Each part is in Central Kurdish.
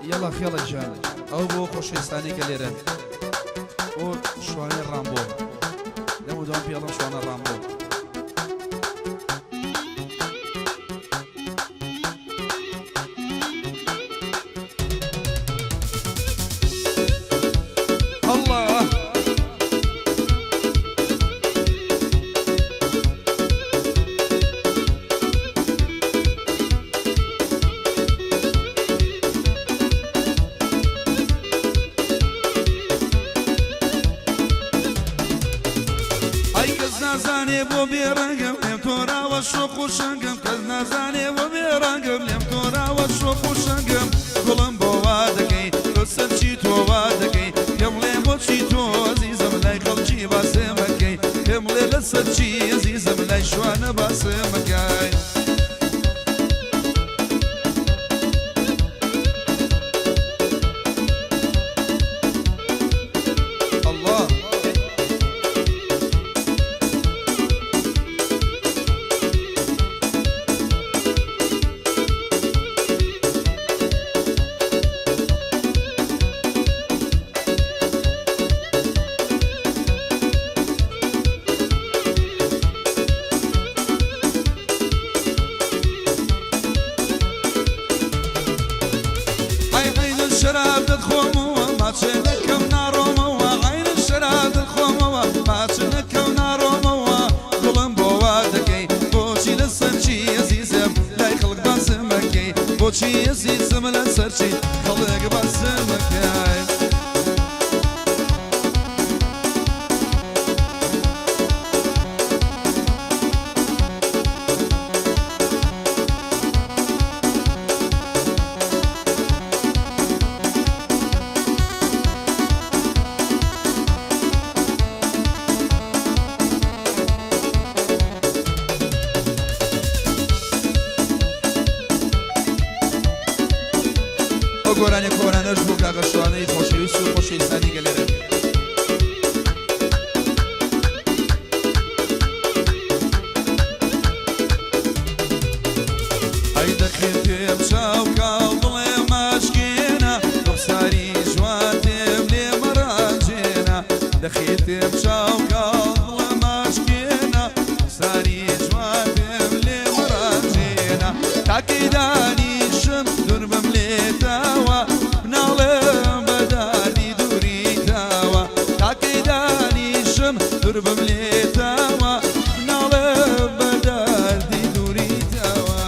یەڵا خێڵە گیان ئەو بۆ خۆشەویستانی کە لێرەن بۆ شوانەی ڕامبۆ لەم دوام پێڵم شوانە ڕامبۆ. الله. ئەی کەس نازانێ بۆ بێڕەنگم لێم تۆراوە شۆخ و شەنگم، کەس نازانێ بۆ بێڕەنگم لێم تۆراوە شۆخ و شەنگم، گوڵم بۆ وا دەکەی تۆ سەرچی تۆ وا دەکەی، پێم بڵێ بۆچی تۆ ئەزیزم لای خەڵکی باسمەکەی، پێم بڵێ لەسەر چی ئەزیزم لای شوانە باسمەکەی. اللە. ئەی عەین شەراب دەتخۆمەوە ماچێ نەکەم ناڕۆمەوە، عەین شەراب دەتخۆمەوە ماچ نەکەم ناڕۆمەوە، گوڵم بۆ وا دەکەی بۆچی لەسەر چی ئەزیزم لای خەڵک باسمەکەی، بۆچی ئەزیزم لەسەر چی خەڵک باسمەکەی. ئەو گۆرانیە کۆنانەش بۆ کاکە شوانەی خۆشەویست و خۆشەویستانی گەلێرە. ئەی دەخێ پێم چاو کاڵ دڵێ ماشکێنە، ڕوخساری جوان تێم لێ مەڕانجێنە، دەخێ تێم چاو کاڵ دڵێ ماشکێنە، ڕوخساری جوان تێم لێ مەڕانجێنە، تاکەی دانیشم دووربم لێتەوە، مناڵم بە داردی دووریتەوە، تاکەی دانیشم دووربم لێتەوە، مناڵم بە دەردی دووریتەوە.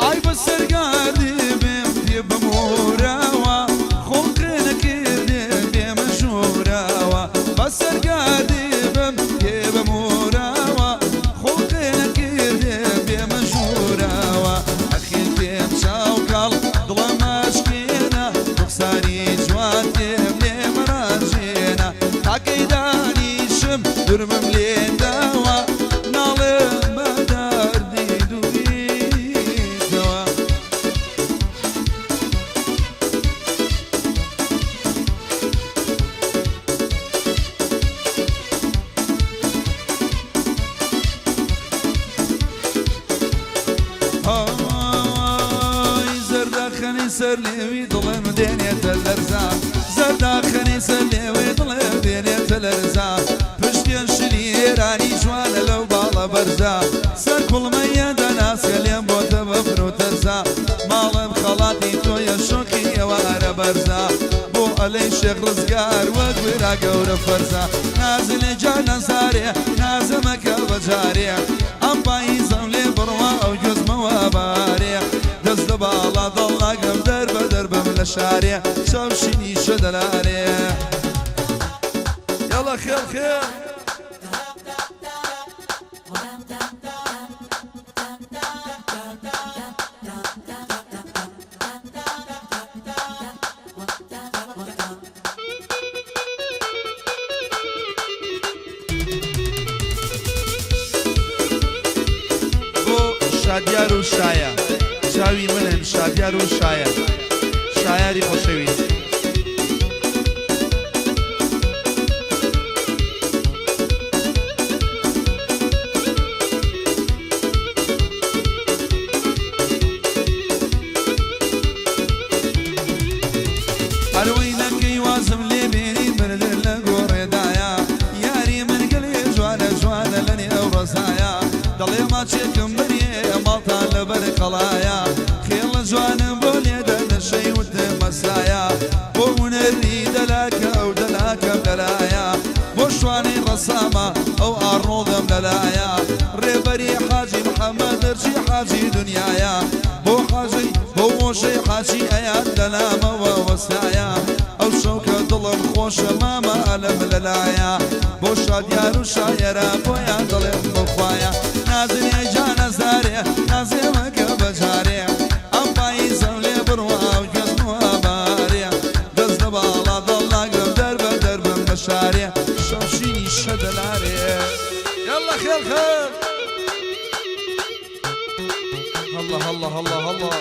ئای بەسەر گاردی بێم پێ بمورەوە، خۆڵقێ نەکردێ بێمە ژوورەوە، بەسەر گاردی بم پێ بمورەوە، خۆڵقێ نەکردێ بێمە ژوورەوە، ئەخیر پێم چاو کاڵ دڵە مەشکێنە، ڕوخساری جوان تێم لێ مەڕەنجێنە، تاکەی دانیشم دووربم لێتەوە، ناڵێم بە دەردی دووریتەوە. ئای زەردەخەنەی سەر لێوی دڵم دێنێتە لەرزە، زەردەخەنەی سەر لێوی دڵم دێنێتە لەرزە، پشتێن شلی ئێرانی جوانە لەو باڵە بەرزە، سەر کوڵمەیە دەناسکە لێم بۆتە بەفر و تەرزە، ماڵم خەڵاتی تۆیە شۆخی ئێوارە بەرزە، بۆ ئەلەی شێخ ڕزگار وەک برا گەورە فەرزە، نازلێ گیان نەزارێ نازمەکە بەجارێ، ئەم پاییزەم لێ بڕوا ئەو گوێزمەوە بارێ، دەست لە باڵا دڵناگرم دەر بە دەر بم لە شارێ، چاوشینی شەدەلارێ. یاڵا خێڵ خێڵ. شادیار و شایە چاوی منن شادیار و شایە شایاری خۆشەویست. ئەروەی نەکەی وازم لێ بێنی مردن لە گۆڕێدایە یاری من گەلێ جوانە جوانە لە نێو ڕەزایە دەڵێ ماچێکم بەرێ ماڵتان لەبەر قەڵایە خێڵە جوانم بۆ لێدە نەشەی وتم مەسایە بۆ هونەری دەلاکە ئەو دەلاکەم لەلایە بۆ شوانەی ڕەسامە ئەو ئاڕنۆڵدم لەلایە ڕێبەری حاجی محەمەد دەرچی حاجی دنیایە بۆ حاجی بۆ مۆشەی حاجی ئەیاد لەلامەوە وەستایە ئەو شەو کە دڵم خۆشە مامە ئەلم لەلایە بۆ شادیار و شایەرە بۆیان دەڵێم بەخوایە نازنێ گیانە زارێ نازێ مەکە بەجارێ ئەم پاییزەم لێ بڕوا و گوێزمەوە بارێ دەست لە باڵا دڵناگرم دەر بە دەر بم لە شارێ شەمشینی شەدەلارێ يلا خير خير الله الله الله الله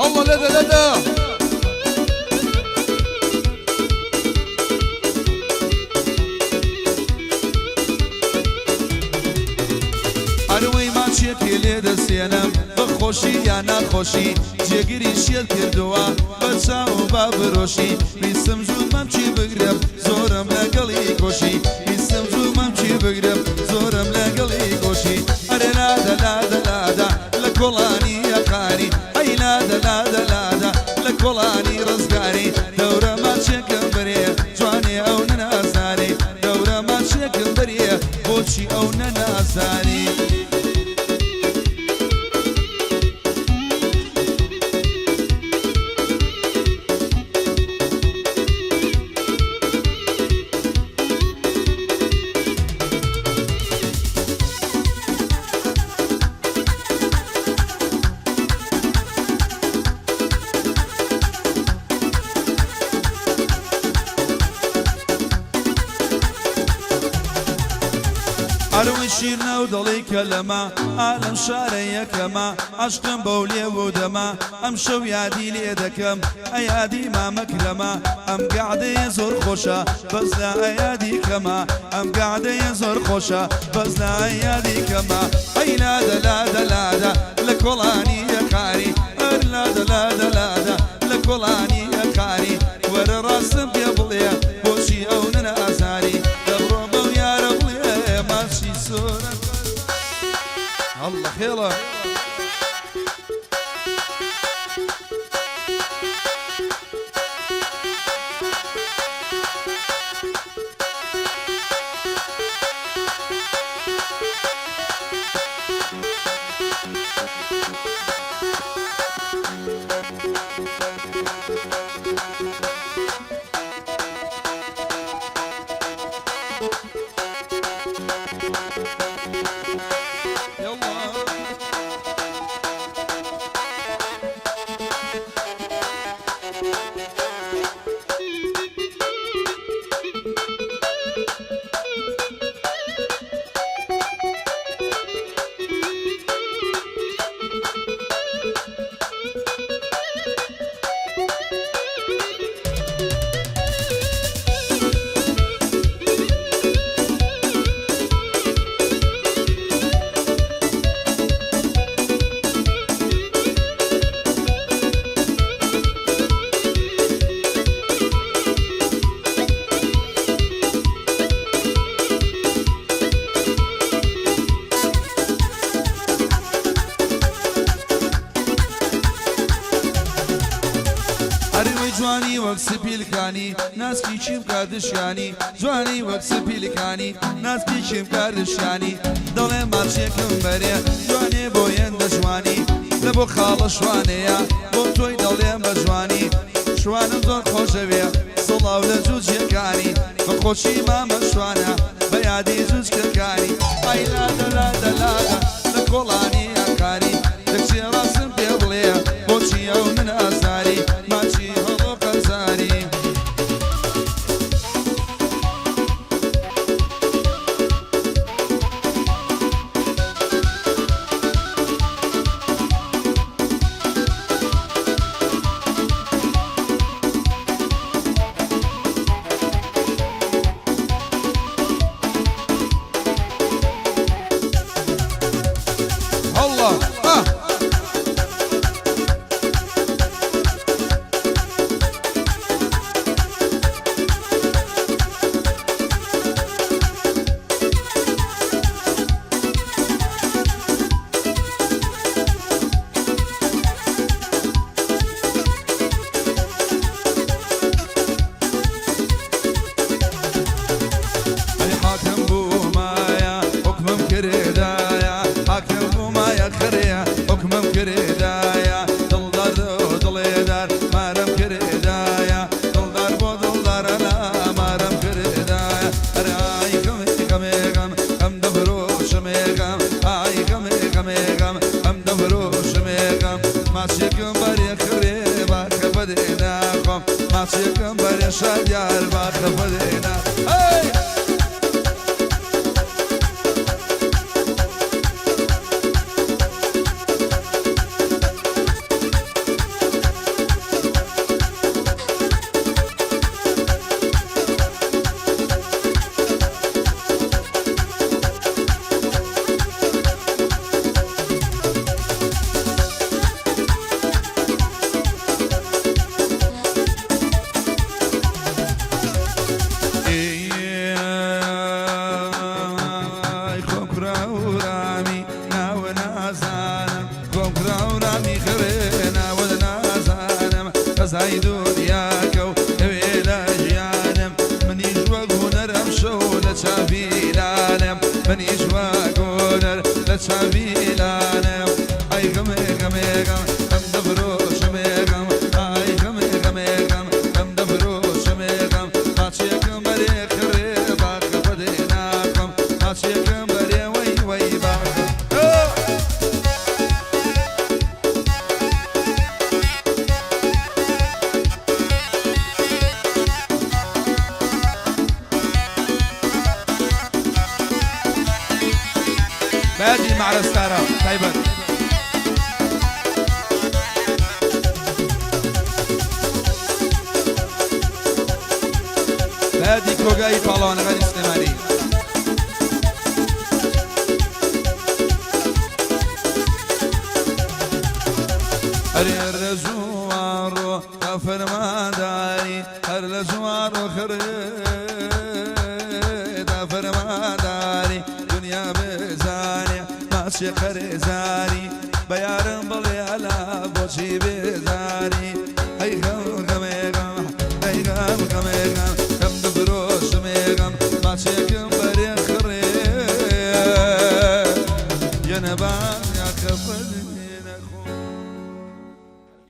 الله لدى لدى ئەروەی ماچێکی لێ دەسێنم بە خۆشی یا ناخۆشی جێگری شێت کردووە بە چاو و با برۆشی ویستم زوو مەمکی بگرم زۆرم لەگەڵی کۆشی ویستم زوو مەمکی بگرم زۆرم لەگەڵی کۆشی ئەرێ لادە لادە لادا لە کۆڵانی یەقاری ئەی لادە لادە لادا لە کۆڵانی ڕزگاری دەورە ماچێکم بەرێ جوانێ ئەو نەنازانێ دەورە ماچێکم بەرێ بۆچی ئەو نەنازانێ. ئەروی شیرنە و دڵی کەلەمە ئالەم شارە یەکەمە عەشقم بەو لێو و دەمە ئەم شەو یادی لێ دەکەم ئەیادی مامەکرەمە ئەم گەعدەیە زۆر خۆشە بەس لە ئەیادی کەمە ئەم گەعدەیە زۆر خۆشە بەس لە ئەیادی کەمە ئەی لادە لادە لادە لە کۆڵانی یەقاری ئەر لادە لادە لادە لە کۆڵانی یەقاری وەرە ڕاستم پێ بڵێ بۆچی ئەو نەنازانی دەبڕۆ بەو یارە بڵێ ماچی سۆرە هەڵڵە خێڵە. ئەرێ جوانی وەک سپیلکانی ناسکی چیم کاردشیانی جوانی وەک سپیلکانی ناسکی چیم کاردشیانی دەڵێ ماچێکم بەرێ جوانێ بۆ هێندە جوانی لە بۆ خاڵە شوانەیە بۆ تۆی دەڵێم بە جوانی شوانم زۆر خۆشەوێ سڵاو لە جوجیەکانی بە خۆشی مامە شوانە بە یادی جوجکەکانی ئای لادە لادە لادە لە کۆڵانی ئەقاری. الله آه. ئەی حاکم بوومایە حوکمم کردایە، حاکم بوومایە خەرێ حوکمم کردایە، دڵدار دۆ دڵێدار مارم کردایە، دڵدار بۆ دڵدارە لا مارم کردایە. ئەرێ ئای غەمێ غەمێ غەم غەم دەفرۆشمێ غەم، ئای غەمێ غەمێ غەم غەم دەفرۆشمێ غەم، ماچێکم بەرێ خرێ با خەفەدێ ناخۆم، ماچێکم بەرێ شادیار با خەفەدێ نا هەی. ئەی خۆم کوراورامی ناوە نازانم، خۆم کوراورامی خەوێ ناوە نازانم، قەزای دنیاکە و ئەوێ لە ژیانم، منیش وەک هونەرم شەو لە چاویلانم، منیش وەک هونەر لە چاویلانم. ئەی غەمێ غەمێ غەم غەم دەفرۆشمێ غەم، ئای غەمێ غەمێ غەم غەم دەفرۆشمێ غەم، ماچێکم بەرێ خڕێ با خەفەدێ ناخۆم، ماچێکم بەرێ وەی وەی با. بادي مع الستارة تايبت بادي كوغاي پاڵەوانەکانی سلێمانی. ئەرێ لە جوانڕۆ تا فەرمانداری، هەر لە جوانڕۆ خڕێ تا فەرمانداری، دنیا بزانێ ماچێ قەرێزاری، بە یارم بڵێ ئەلا بۆچی بێ.